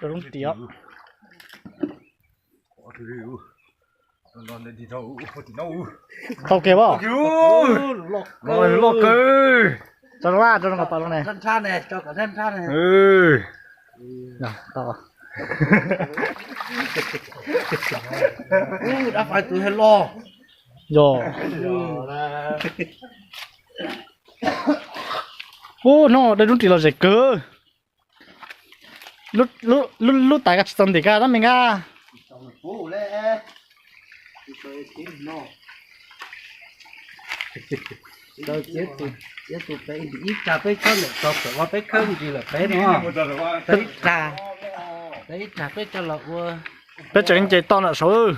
Rau lub tim os. Tau kev pas? Loj kawg. Tso zoo, tso zoo kom tau zoo ne. Tau. Dab faiv tus he loj. Yog. Ub, hnub no dej lub ris los zem kawg. Lub tais ka tsis txog ntim ka tab me nka. Ib tsa peb txhob ntawm tau pem ua peb khawb ntsis lawm peb no. Peb ib tsa, peb ib tsa peb coj los ua. Peb tseem nce toj ntawm saud,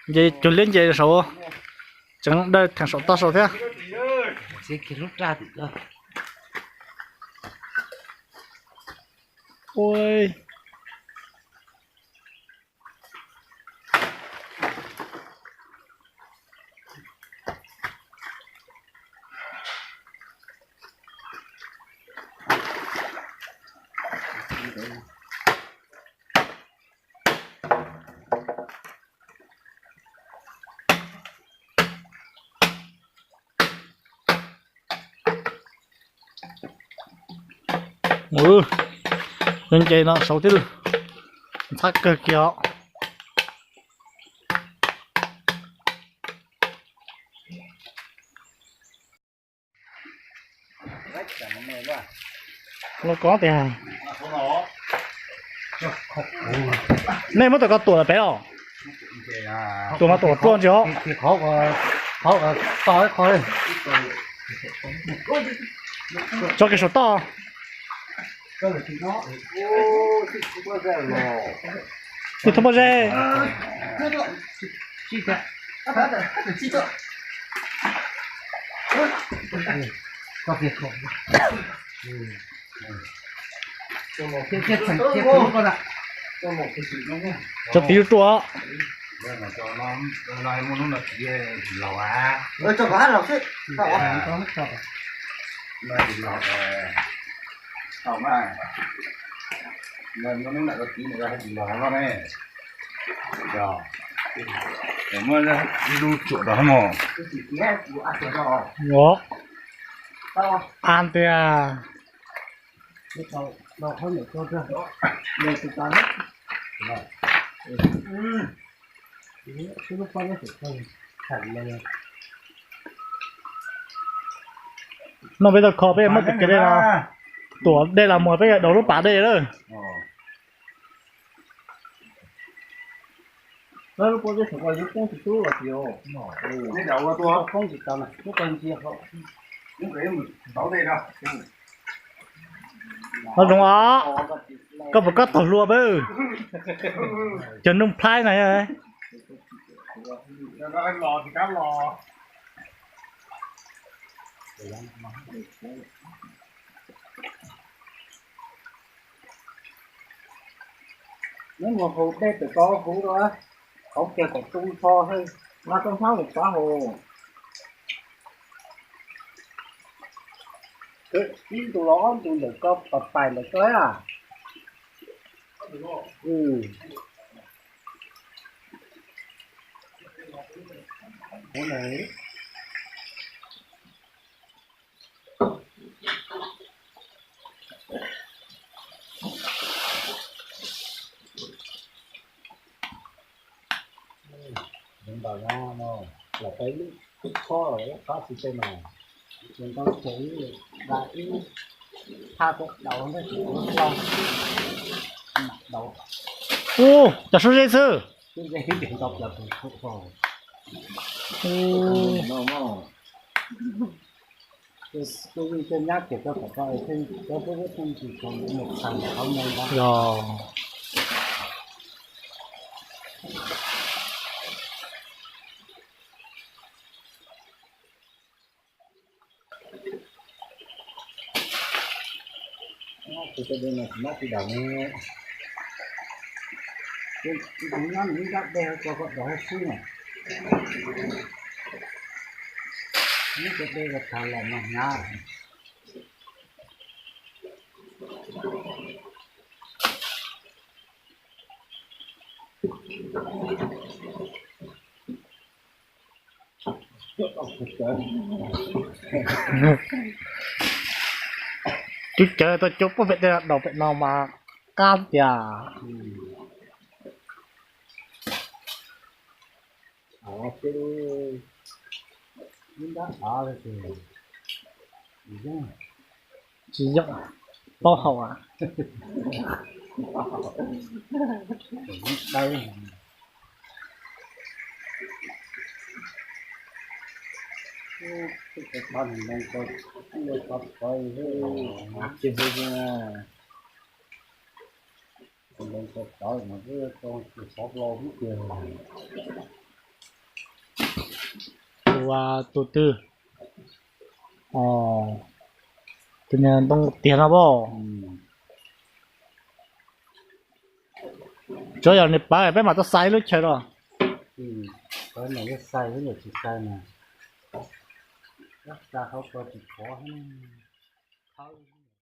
nce cuag liab nce saud, tseem dawj theem saum toj saud thiab. Ua Nce no saud thiab lawm, ntxhab kawg kiag os. Lauj, ko tias nej muab tau ko tuam lawm pem os. Tuam mas tuam ruaj ntsis os. Tso kiag saum toj. Tus thoob pob zeb. Tso tiv rua. An tiag. No peb tau kho peb muab tus kev dej no, tuam dej los mus peb daus lub pas dej lawm. Qhov zoo os, koj puas koj tog hlua peb, cov Nuj Nplhaib na. Neb mus haus dej pem ko huv rau, qhov kiag kom tu nrho, mas tau hnab mus pab haus. Ib ntus los ob ntus ntawm ko pais pais ntawm ko a. Ub, cov suab zeb xwb. Yog. Tus dej no tsis mab tsis daus ne. Tus nyob nws ib nrab dej ko kom daus huv xwb na. Neb cov dej ko thav los mas hnyav. Cub cawv tau cub puag pem tej daus pem no mas qab tiag. Tsis yooj, taub hau a. Tus, tus twg? Tus niag ntoo tiag no pab. Tsuav yog nws pawv peb mam tau xais lub chaw los.